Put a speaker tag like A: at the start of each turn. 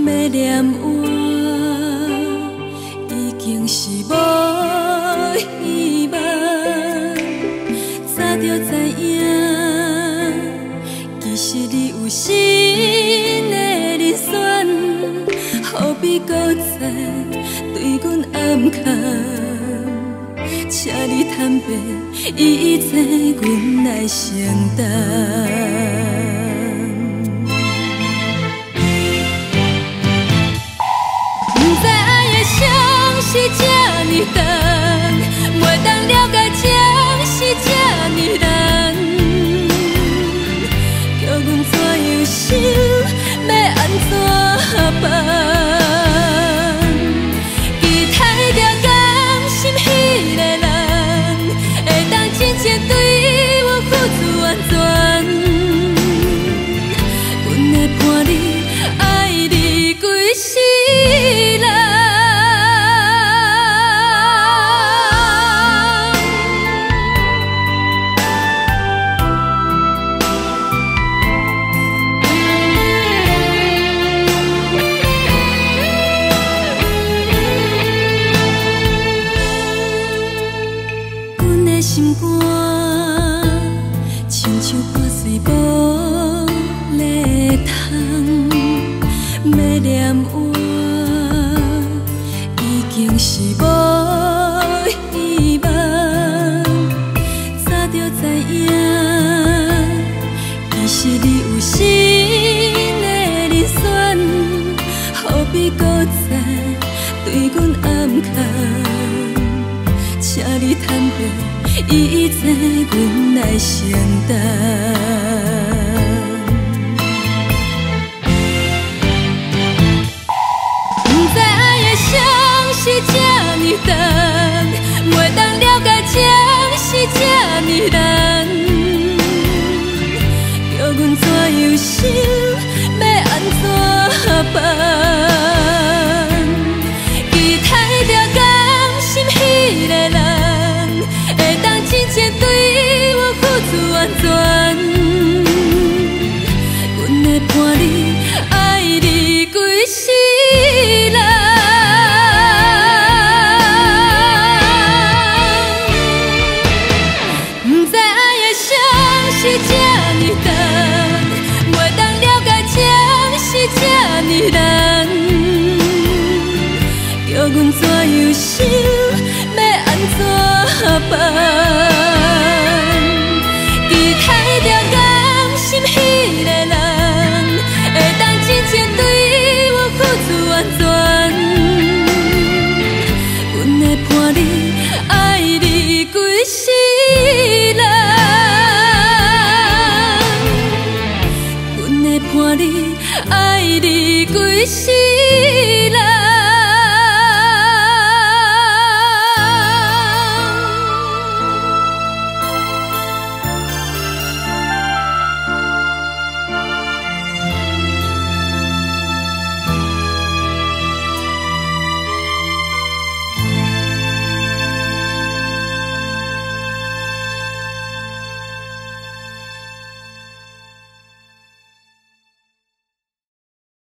A: 欲念我，已经是無希望。早就知影，其實你有新的人選，何必閣再對阮暗藏？請你坦白，一切阮來承擔。不知愛的傷是這呢重，袂當了解情是這呢難，叫阮怎樣想，欲按怎辦？期待著甘心彼个人，會當真正對我付出完全，阮會伴你，愛你規世人。阮的心肝，親像破碎玻璃窗，欲念我，已經是無希望。早就知影，其實你有新的人選，何必閣再對阮暗藏？請你坦白，一切阮來承擔。不知愛的傷是這呢重，袂當了解情是這呢難，叫阮怎樣想，欲按怎辦？期待著甘心彼个人，會當真正對我付出完全，阮會伴你，愛你規世人。不知愛的傷是這呢重，袂當了解情是這呢難，叫阮怎樣想，欲按怎辦？期待著甘心彼个人，會當真正對我付出完全，阮會伴你，愛你規世人。阮會伴你，愛你規世。